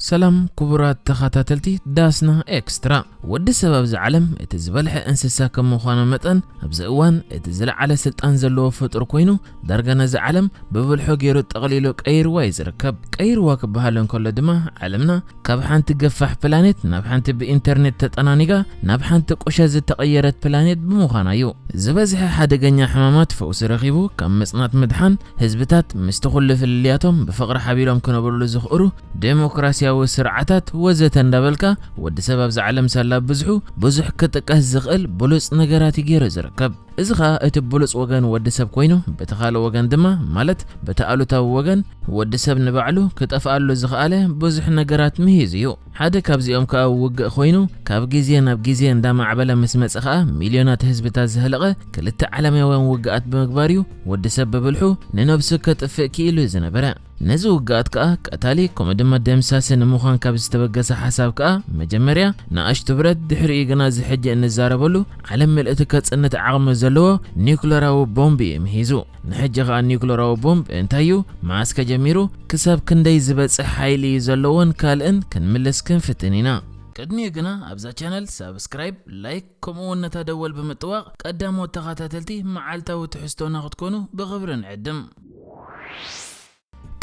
ሰላም ክቡራት ተኸታተልቲ ዳስና ኤክስትራ። ወዲ ሰብ ኣብዚ ዓለም እቲ ዝበልሐ እንስሳ ከም ምዃኑ መጠን፣ ኣብዚ እዋን እቲ ዝለዓለ ስልጣን ዘለዎ ፍጡር ኮይኑ፣ ዳርጋ ነዚ ዓለም ብብልሑ ገይሩ ጠቕሊሉ ቀይርዋ እዩ ዝርከብ። ቀይርዋ ክበሃል እንከሎ ድማ፣ ዓለምና ካብ ሓንቲ ገፋሕ ፕላኔት ናብ ሓንቲ ብኢንተርኔት ተጠናኒጋ ናብ ሓንቲ ቁሸት ዝተቐየረት ፕላኔት ብምዃና እዩ። ዝበዝሐ ሓደገኛ ሕማማት ፈውሲ ረኺቡ ካብ ምጽናት ምድሓን፣ ህዝብታት ምስቲ ኩሉ ፍልልያቶም ብፍቕሪ ሓቢሮም ክነብርሉ ዝኽእሉ ዴሞክራሲያዊ ስርዓታት ወዘተ እንዳበልካ፣ ወዲ ሰብ ኣብዚ ዓለም ሳላ ብዝሑ ብዙሕ ክጥቀስ ዝኽእል ብሉጽ ነገራት እዩ ገይሩ ዝርከብ። እዚ ኸኣ እቲ ብሉጽ ወገን ወዲ ሰብ ኮይኑ፣ በቲ ካልእ ወገን ድማ፣ ማለት በቲ ኣሉታዊ ወገን፣ ወዲ ሰብ ንባዕሉ ክጠፍኣሉ ዝኸኣለ ብዙሕ ነገራት ምሂዙ እዩ። ሓደ ካብዚኦም ከኣ ውግእ ኮይኑ፣ ካብ ግዜ ናብ ግዜ እንዳማዕበለ ምስ መጸ ኸኣ፣ ሚልዮናት ህዝብታት ዘህለቐ ክልተ ዓለማውያን ውግኣት ብምግባር እዩ ወዲ ሰብ ብብልሑ ንነብሱ ከጥፍእ ክኢሉ ዝነበረ። ነዚ ውግኣት ከኣ ቀታሊ ከምኡ ድማ ደምሳሲ ንምዃን ካብ ዝተበገሰ ሓሳብ ከኣ፣ መጀመርያ ንኣሽቱ ብረት፣ ድሕሪኡ ግና እዚ ሕጂ እንዛረበሉ ዓለም ምልእቲ ከጽንት ዓቕሚ ዘለዎ ኒውክለራዊ ቦምብ እዩ ምሂዙ። ንሕጂ ከኣ ኒውክለራዊ ቦምብ እንታይ እዩ፣ መዓስ ከ ጀሚሩ፣ ክሳብ ክንደይ ዝበጽሕ ሓይሊ እዩ ዘለዎን ካልእን ክንምልስ ክንፍትን ኢና። ቅድሚኡ ግና ኣብዛ ቻነል ሳብስክራይብ፣ ላይክ፣ ከምኡ እውን ነታ ደወል ብምጥዋቕ ቀዳሞት ተኸታተልቲ መዓልታዊ ትሕዝቶና ክትኮኑ ብኽብሪ ንዕድም።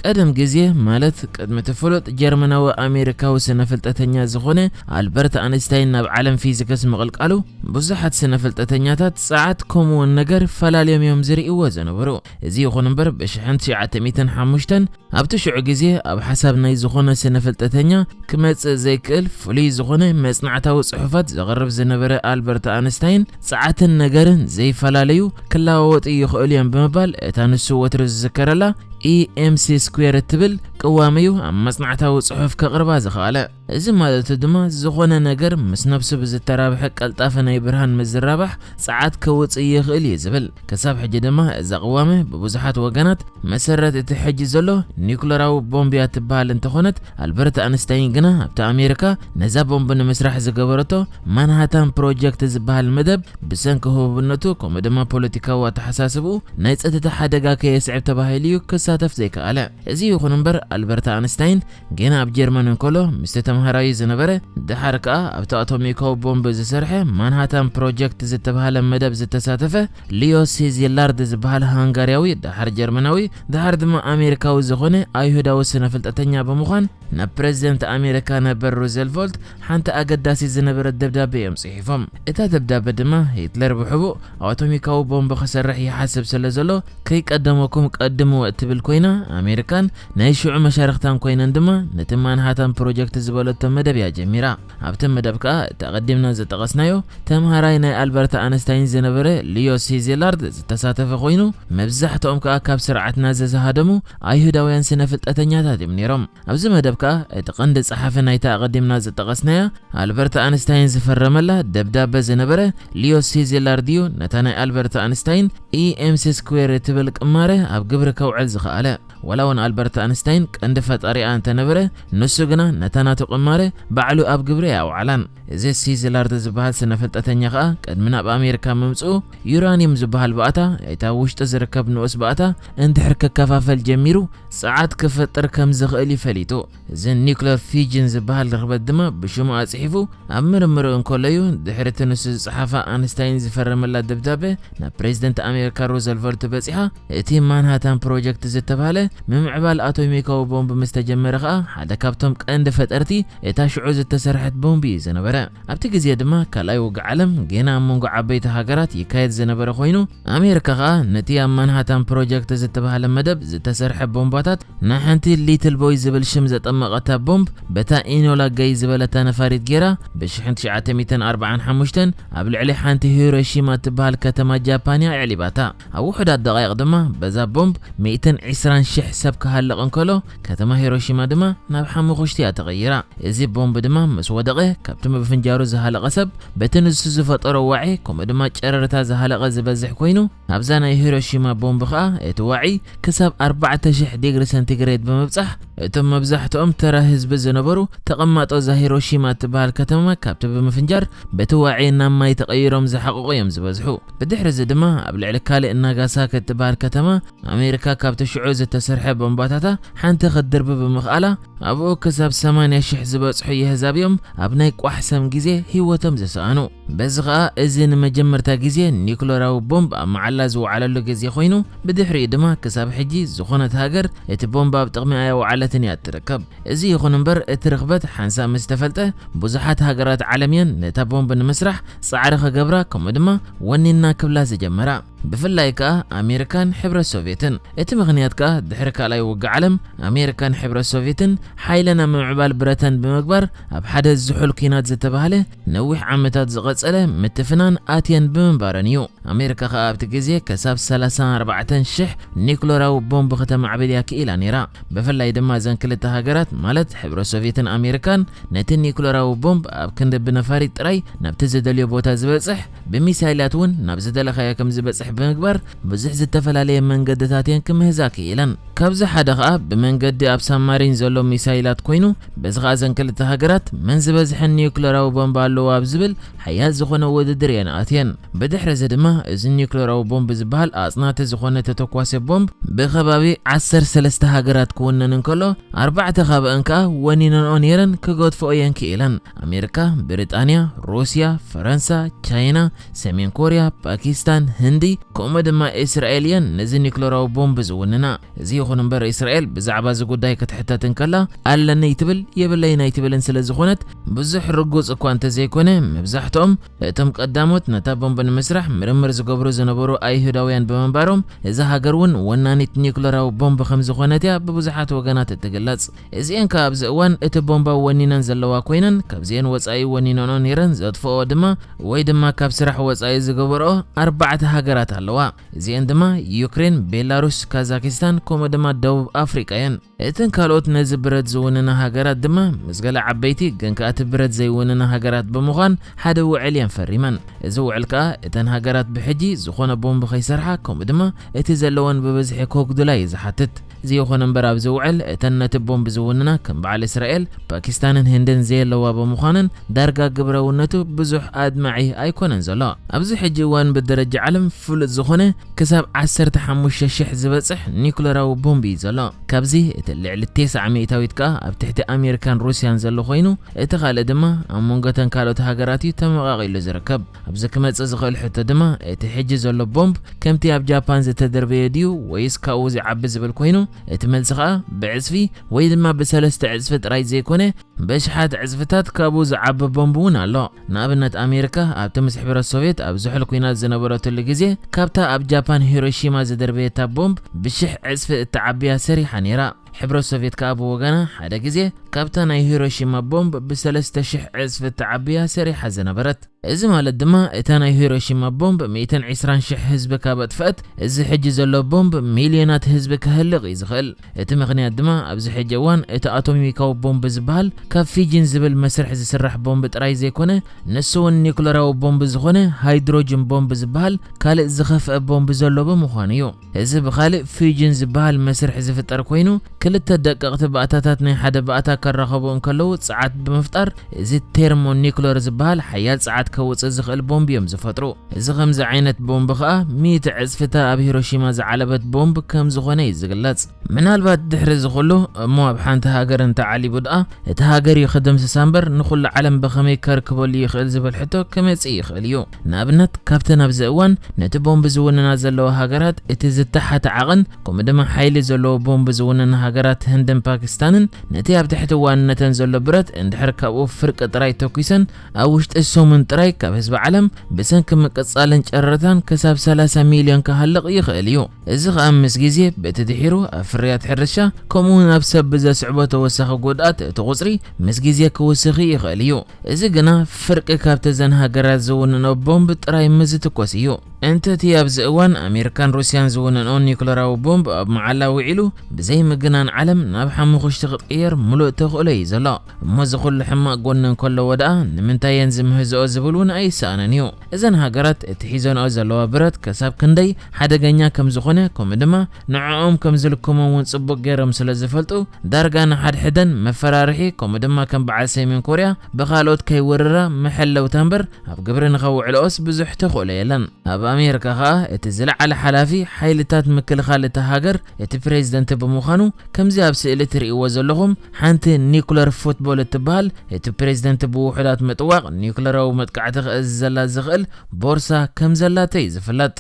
ቀደም ግዜ፣ ማለት ቅድሚ እቲ ፍሉጥ ጀርመናዊ ኣሜሪካዊ ስነ ፍልጠተኛ ዝኾነ ኣልበርት ኣንስታይን ናብ ዓለም ፊዚክስ ምቕልቃሉ፣ ብዙሓት ስነ ፍልጠተኛታት ጸዓት ከምኡውን ነገር ፈላልዮም እዮም ዝርእይዎ ዝነበሩ። እዚ ይኹን እምበር፣ ብሽሕን ትሽዓተ ሚእትን ሓሙሽተን ኣብቲ ሽዑ ግዜ ኣብ ሓሳብ ናይ ዝኾነ ስነ ፍልጠተኛ ክመጽእ ዘይክእል ፍሉይ ዝኾነ መጽናዕታዊ ጽሑፋት ዘቕርብ ዝነበረ ኣልበርት ኣንስታይን፣ ጸዓትን ነገርን ዘይፈላለዩ ክለዋወጡ ይኽእሉ እዮም ብምባል፣ እታ ንሱ ወትሩ ዝዝከረላ ኢኤምሲ ስኩዌር እትብል ቅዋም እዩ ኣብ መጽናዕታዊ ጽሑፍ ከቕርባ ዝኸኣለ። እዚ ማለቱ ድማ፣ ዝኾነ ነገር ምስ ነብሱ ብዝተራብሐ ቀልጣፈ ናይ ብርሃን ምዝራባሕ ጸዓት ከውጽእ ይኽእል እዩ ዝብል። ክሳብ ሕጂ ድማ እዛ ቅዋመ ብብዙሓት ወገናት መሰረት እቲ ሕጂ ዘሎ ኒውክለራዊ ቦምብ እያ ትበሃል እንተኾነት፣ ኣልበርት ኣንስታይን ግና ኣብታ ኣሜሪካ ነዛ ቦምብ ንምስራሕ ዝገበረቶ ማንሃታን ፕሮጀክት ዝበሃል መደብ ብሰንኪ ህቡብነቱ ከምኡ ድማ ፖለቲካዊ ኣተሓሳስብኡ ናይ ጸጥታ ሓደጋ ከየስዕብ ተባሂሉ እዩ ክሳተፍ ዘይከኣለ። እዚ ይኹን እምበር፣ ኣልበርት ኣንስታይን ገና ኣብ ጀርመን እንከሎ ምስቲ ተምሃራዩ ዝነበረ፣ ደሓር ከኣ ኣብቲ ኣቶሚካዊ ቦምብ ዝሰርሐ ማንሃታን ፕሮጀክት ዝተባህለ መደብ ዝተሳተፈ ሊዮ ሲዚላርድ ዝበሃል ሃንጋርያዊ፣ ደሓር ጀርመናዊ፣ ደሓር ድማ ኣሜሪካዊ ዝኾነ ኣይሁዳዊ ስነ ፍልጠተኛ ብምዃን፣ ናብ ፕረዚደንት ኣሜሪካ ነበር ሩዘልቨልት ሓንቲ ኣገዳሲት ዝነበረት ደብዳቤ እዮም ጽሒፎም። እታ ደብዳቤ ድማ፣ ሂትለር ብሕቡእ ኣቶሚካዊ ቦምብ ክሰርሕ ይሓስብ ስለ ዘሎ፣ ከይቀደመኩም ቀድምዎ እትብል ኮይና፣ ኣሜሪካን ናይ ሽዑ መሻርኽታን ኮይነን ድማ ነቲ ማንሃታን ፕሮጀክት ዝበለቶ መደብ እያ ጀሚራ። ኣብቲ መደብ ከኣ እቲ ኣቐዲምና ዝጠቐስናዮ ተምሃራይ ናይ ኣልበርት ኣንስታይን ዝነበረ ሊዮ ሲዚላርድ ዝተሳተፈ ኮይኑ፣ መብዛሕትኦም ከኣ ካብ ስርዓት ናዚ ዝሃደሙ ኣይሁዳውያን ስነ ፍልጠተኛታት እዮም ነይሮም። ኣብዚ መደብ ከኣ እቲ ቀንዲ ጸሓፊ ናይታ ኣቐዲምና ዝጠቐስናያ ኣልበርት ኣንስታይን ዝፈረመላ ደብዳበ ዝነበረ ሊዮ ሲዚላርድ እዩ፣ ነታ ናይ ኣልበርት ኣንስታይን ኢኤምሲ ስኩዌር እትብል ቅማረ ኣብ ግብሪ ከውዕል ዝኸኣለ። ዋላ እውን ኣልበርት ኣንስታይን ቀንዲ ፈጣሪኣ እንተነበረ፣ ንሱ ግና ነታ ናቱ ቅማረ ባዕሉ ኣብ ግብሪ ኣየውዓላን። እዚ ሲዚላርድ ዝበሃል ስነ ፍልጠተኛ ከኣ ቅድሚ ናብ ኣሜሪካ ምምጽኡ፣ ዩራኒየም ዝበሃል ባእታ፣ እታ ውሽጢ ዝርከብ ንኡስ ባእታ፣ እንድሕር ክከፋፈል ጀሚሩ፣ ጸዓት ክፈጥር ከም ዝኽእል እዩ ፈሊጡ። እዚ ኒውክለር ፊጅን ዝበሃል ርኽበት ድማ ብሽሙ ኣጽሒፉ ኣብ ምርምሩ እንከሎ እዩ፣ ድሕሪ እቲ ንሱ ዝጸሓፋ ኣንስታይን ዝፈረመላ ደብዳበ ናብ ፕሬዚደንት ኣሜሪካ ሩዘልቨልት በጺሓ። እቲ ማንሃታን ፕሮጀክት ዝተባህለ ምምዕባል ኣቶሚካዊ ቦምብ ምስ ተጀመረ ከኣ፣ ሓደ ካብቶም ቀንዲ ፈጠርቲ እታ ሽዑ ዝተሰርሐት ቦምብ እዩ ዝነበረ። ኣብቲ ግዜ ድማ ካልኣይ ውግእ ዓለም ገና ኣብ መንጎ ዓበይቲ ሃገራት ይካየድ ዝነበረ ኮይኑ፣ ኣሜሪካ ከኣ ነቲ ኣብ ማንሃታን ፕሮጀክት ዝተባህለ መደብ ዝተሰርሐ ቦምባታት፣ ንሓንቲ ሊትል ቦይ ዝብል ሽም ዘጠመቐታ ቦምብ፣ በታ ኢኖላ ገይ ዝበለታ ነፋሪት ጌራ፣ ብ ሽሕን ትሽዓተ ሚእትን ኣርባዓን ሓሙሽተን ኣብ ልዕሊ ሓንቲ ሂሮሺማ እትበሃል ከተማ ጃፓን እያ ኣዕሊባታ። ኣብ ውሑዳት ደቓይቕ ድማ በዛ ቦምብ ሚእትን ዕስራን ሽሕ ሰብ ክሃልቕ እንከሎ፣ ከተማ ሂሮሺማ ድማ ናብ ሓሙኽሽቲ እያ ተቐይራ። እዚ ቦምብ ድማ ምስ ወደቐ፣ ካብቲ ምፍንጃሩ ዝሃለቐ ሰብ በቲ ንሱ ዝፈጠሮ ዋዒ፣ ከምኡ ድማ ጨረርታ ዝሃለቐ ዝበዝሕ ኮይኑ፣ ኣብዛ ናይ ሂሮሺማ ቦምብ ኸኣ እቲ ዋዒ ክሳብ ኣርባዕተ ሽሕ ዲግሪ ሰንቲግሬድ ብምብጻሕ፣ እቶም መብዛሕትኦም ተራ ህዝቢ ዝነበሩ ተቐማጦ እዛ ሂሮሺማ እትበሃል ከተማ ካብቲ ብምፍንጃር በቲ ዋዒ ናብ ማይ ተቐይሮም ዝሓቐቑ እዮም ዝበዝሑ። ብድሕሪ እዚ ድማ ኣብ ልዕሊ ካልእ ናጋሳኪ እትበሃል ከተማ ኣሜሪካ ካብቲ ሽዑ ዝተሰ ዝተሰርሐ ቦምባታታ ሓንቲ ክትድርቢ ብምኽኣላ ኣብኡ ክሳብ ሰማንያ ሽሕ ዝበጽሑ የህዛብ እዮም ኣብ ናይ ቋሕሰም ግዜ ህይወቶም ዝሰኣኑ። በዚ ኸኣ እዚ ንመጀመርታ ግዜ ኒኩለራዊ ቦምብ ኣብ መዓላ ዝወዓለሉ ግዜ ኮይኑ፣ ብድሕሪኡ ድማ ክሳብ ሕጂ ዝኾነት ሃገር እቲ ቦምብ ኣብ ጥቕሚ ኣየወዓለትን እያ እትርከብ። እዚ ይኹን እምበር እቲ ርኽበት ሓንሳብ ምስ ተፈልጠ ብዙሓት ሃገራት ዓለም እየን ነታ ቦምብ ንምስራሕ ጻዕሪ ክገብራ ከምኡ ድማ ወኒና ክብላ ዝጀመራ። ብፍላይ ከኣ ኣሜሪካን ሕብረት ሶቪየትን። እቲ ምኽንያት ከኣ ድሕሪ ካልኣይ ውግእ ዓለም ኣሜሪካን ሕብረት ሶቪየትን ሓይለን ኣብ ምምዕባል ብረተን ብምግባር ኣብ ሓደ ዝሑል ኲናት ዝተባህለ ነዊሕ ዓመታት ዝቐጸለ ምትፍናን ኣትየን ብምንባረን እዩ። ኣሜሪካ ከኣ ኣብቲ ግዜ ከሳብ ሰላሳን ኣርባዕተን ሽሕ ኒኩለራዊ ቦምብ ከተማዕብል እያ ክኢላ ነይራ። ብፍላይ ድማ እዘን ክልተ ሃገራት ማለት ሕብረት ሶቪየትን ኣሜሪካን ነቲ ኒኩለራዊ ቦምብ ኣብ ክንዲ ብነፋሪት ጥራይ ናብቲ ዝደልዮ ቦታ ዝበጽሕ ብሚሳይላት እውን ናብ ዝደለኻዮ ከም ዝበጽሕ ብምግባር ብዙሕ ዝተፈላለየ መንገድታት እየን ክምህዛ ክኢለን። ካብዚ ሓደ ኸኣ ብመንገዲ ኣብ ሳብማሪን ዘሎ ሚሳይላት ኮይኑ፣ በዚ ኸኣ እዘን ክልተ ሃገራት መን ዝበዝሐ ኒዩክለራዊ ቦምባ ኣለዎ ኣብ ዝብል ሓያል ዝኾነ ውድድር እየን ኣትየን። ብድሕሪ እዚ ድማ እዚ ኒዩክለራዊ ቦምብ ዝበሃል ኣጽናቲ ዝኾነ ተተኳሲ ቦምብ ብኸባቢ ዓሰርተ ሰለስተ ሃገራት ክውነን እንከሎ፣ ኣርባዕተ ካብአን ከኣ ወኒነንኦ ነይረን ክገድፍኦ እየን ክኢለን። ኣሜሪካ፣ ብሪጣንያ፣ ሩስያ፣ ፈረንሳ፣ ቻይና፣ ሰሜን ኮርያ፣ ፓኪስታን፣ ህንዲ፣ ከምኡ ድማ እስራኤል እየን ነዚ ኒክለራዊ ቦምብ ዝውንና። እዚ ይኹን እምበር እስራኤል ብዛዕባ እዚ ጉዳይ ክትሕተት እንከላ ኣለኒ ኣይትብል የብለይን ኣይትብልን ስለ ዝኾነት ብዙሕ ርጉጽ እኳ እንተዘይኮነ መብዛሕትኦም እቶም ቀዳሞት ነታ ቦምብ ንምስራሕ ምርምር ዝገብሩ ዝነበሩ ኣይሁዳውያን ብምንባሮም እዛ ሃገር እውን ወናኒት ኒክለራዊ ቦምብ ከም ዝኾነት እያ ብብዙሓት ወገናት እትግለጽ። እዚኤን ከኣ ኣብዚ እዋን እቲ ቦምባ ወኒነን ዘለዋ ኮይነን ካብዚኤን ወጻኢ ወኒነንኦ ነይረን ዘጥፍኦ ድማ ወይ ድማ ካብ ስራሕ ወጻኢ ዝገበርኦ ኣርባዕተ ሃገራት ኣለዋ። እዚኤን ድማ ዩክሬን፣ ቤላሩስ፣ ካዛኪስታን ከምኡ ድማ ደቡብ ኣፍሪቃ እየን። እተን ካልኦት ነዚ ብረት ዝውንና ሃገራት ድማ ምስ ገለ ዓበይቲ ግን ከኣ እቲ ብረት ዘይውንና ሃገራት ብምዃን ሓደ ውዕል እየን ፈሪመን። እዚ ውዕል ከኣ እተን ሃገራት ብሕጂ ዝኾነ ቦምብ ከይሰርሓ ከምኡ ድማ እቲ ዘለወን ብብዝሒ ከጉድላ እዩ ዝሓትት። እዚ ይኹን እምበር ኣብዚ ውዕል እተን ነቲ ቦምብ ዝውንና ከም በዓል እስራኤል፣ ፓኪስታንን ህንድን ዘየለዋ ብምዃነን ዳርጋ ግብራውነቱ ብዙሕ ኣድማዒ ኣይኮነን ዘሎ። ኣብዚ ሕጂ እዋን ብደረጃ ዓለም ፍሉጥ ዝኾነ ክሳብ ዓሰርተ ሓሙሽተ ሽሕ ዝበጽሕ ኒኩለራዊ ቦምብ እዩ ዘሎ። ካብዚ እቲ ልዕሊ ተስዓ ሚእታዊት ከኣ ኣብ ትሕቲ ኣሜሪካን ሩስያን ዘሎ ኮይኑ እቲ ካልእ ድማ ኣብ መንጎ እተን ካልኦት ሃገራት እዩ ተመቓቒሉ ዝርከብ። ኣብዚ ክመጽእ ዝኽእል ሕቶ ድማ እቲ ሕጂ ዘሎ ቦምብ ከምቲ ኣብ ጃፓን ዝተደርበየ ድዩ ወይስ ካብኡ ዝዓቢ ዝብል ኮይኑ እቲ መልሲ ከኣ ብዕጽፊ ወይ ድማ ብሰለስተ ዕጽፊ ጥራይ ዘይኮነ በሽሓት ዕጽፍታት ካብኡ ዝዓቢ ቦምብ እውን ኣሎ። ንኣብነት ኣሜሪካ ኣብቲ ምስ ሕብረት ሶቪየት ኣብ ዝሑል ኲናት ዝነበረትሉ ግዜ ካብታ ኣብ ጃፓን ሂሮሺማ ዝደርበየታ ቦምብ ብሽሕ ዕጽፊ እተዓብያ ሰሪሓ ነይራ። ሕብረት ሶቪየት ከኣ ብወገና ሓደ ግዜ ካብታ ናይ ሂሮሺማ ቦምብ ብሰለስተ ሽሕ ዕጽፊ እተዓብያ ሰሪሓ ዝነበረት። እዚ ማለት ድማ እታ ናይ ሂሮሺማ ቦምብ ሚእትን ዕስራን ሽሕ ህዝቢ ካብ ኣጥፍአት እዚ ሕጂ ዘሎ ቦምብ ሚልዮናት ህዝቢ ከህልቕ እዩ ዝኽእል። እቲ ምኽንያት ድማ ኣብዚ ሕጂ እዋን እቲ ኣቶሚካዊ ቦምብ ዝበሃል ካብ ፊጅን ዝብል መስርሕ ዝስራሕ ቦምብ ጥራይ ዘይኮነ ንሱ እውን ኒኩለራዊ ቦምብ ዝኾነ ሃይድሮጅን ቦምብ ዝበሃል ካልእ ዝኸፍአ ቦምብ ዘሎ ብምዃኑ እዩ። እዚ ብኻልእ ፊጅን ዝበሃል መስርሕ ዝፍጠር ኮይኑ ክልተ ደቀቕቲ ባእታታት ናይ ሓደ ባእታ ከራኸቡ እንከለዉ ጸዓት ብምፍጣር እዚ ቴርሞ ኒኩለር ዝበሃል ሓያል ጸዓት ከውጽእ ዝኽእል ቦምብ እዮም ዝፈጥሩ። እዚ ከምዚ ዓይነት ቦምብ ኸኣ ሚእቲ ዕጽፍታ ኣብ ሂሮሺማ ዝዓለበት ቦምብ ከም ዝኾነ እዩ ዝግለጽ። ምናልባት ድሕሪ እዚ ኩሉ እሞ ኣብ ሓንቲ ሃገር እንተዓሊቡ ደኣ እቲ ሃገር እዩ ክድምስሳ እምበር ንኹሉ ዓለም ብኸመይ ከርክበሉ ይኽእል ዝብል ሕቶ ክመጽእ ይኽእል እዩ። ንኣብነት ካብተን ኣብዚ እዋን ነቲ ቦምብ ዝውንና ዘለዋ ሃገራት እቲ ዝተሓተ ዓቕን ከምኡ ድማ ሓይሊ ዘለዎ ቦምብ ዝውንና ሃገራት ህንድን ፓኪስታንን ነቲ ኣብ ትሕቲ ዋንነተን ዘሎ ብረት እንድሕር ካብኡ ፍርቂ ጥራይ ተኲሰን ኣብ ውሽጢ ሰሙን ጥራይ ካብ ህዝቢ ዓለም ብሰንኪ ምቅጻልን ጨረታን ክሳብ ሰላሳ ሚልዮን ክሃልቕ ይኽእል እዩ። እዚ ኸኣ ምስ ግዜ በቲ ድሒሩ ኣብ ፍርያት ሕርሻ ከምኡ እውን ኣብ ሰብ ብዘስዕቦ ተወሳኺ ጉድኣት እቲ ቁጽሪ ምስ ግዜ ክውስኽ ይኽእል እዩ። እዚ ግና ፍርቂ ካብቲ እዘን ሃገራት ዝውንኖ ቦምብ ጥራይ ምስ ዝትኮስ እዩ። እንተቲ ኣብዚ እዋን ኣሜሪካን ሩስያን ዝውንንኦ ኒኩለራዊ ቦምብ ኣብ መዓላ ውዒሉ ብዘይ ምግናን ዓለም ናብ ሓሙኽሽቲ ክትቅየር ምሉእ ተኽእሎ እዩ ዘሎ። እሞ እዚ ኩሉ ሕማቕ ጎኒ እንከለዎ ደኣ ንምንታይ እየን ዝምህዝኦ ዝብል እውን ኣይሰኣንን እዩ። እዘን ሃገራት እቲ ሒዘንኦ ዘለዋ ብረት ከሳብ ክንደይ ሓደገኛ ከም ዝኾነ ከምኡ ድማ ንዕኦም ከም ዝልክሞም እውን ጽቡቕ ገይሮም ስለ ዝፈልጡ ዳርጋ ንሓድሕደን መፈራርሒ ከምኡ ድማ ከም በዓል ሰሜን ኮርያ ብኻልኦት ከይወርራ መሐለውታ እምበር ኣብ ግብሪ ንኸውዕልኦስ ብዙሕ ተኽእሎ የለን። ኣብ ኣሜሪካ ከኣ እቲ ዝለዓለ ሓላፊ ሓይልታት ምክልኻል እታ ሃገር እቲ ፕሬዝደንት ብምዃኑ፣ ከምዚ ኣብ ስእሊ ትርእይዎ ዘለኹም ሓንቲ ኒኩለር ፉትቦል እትበሃል፣ እቲ ፕሬዝደንት ብውሑዳት ምጥዋቕ ኒኩለራዊ መጥቃዕቲ ክእዝዘላ ዝኽእል ቦርሳ ከም ዘላቶ እዩ ዝፍለጥ።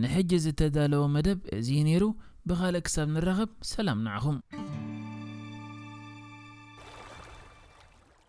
ንሕጂ ዝተዳለወ መደብ እዚ እዩ ነይሩ። ብኻልእ ክሳብ ንራኸብ ሰላም ንዓኹም።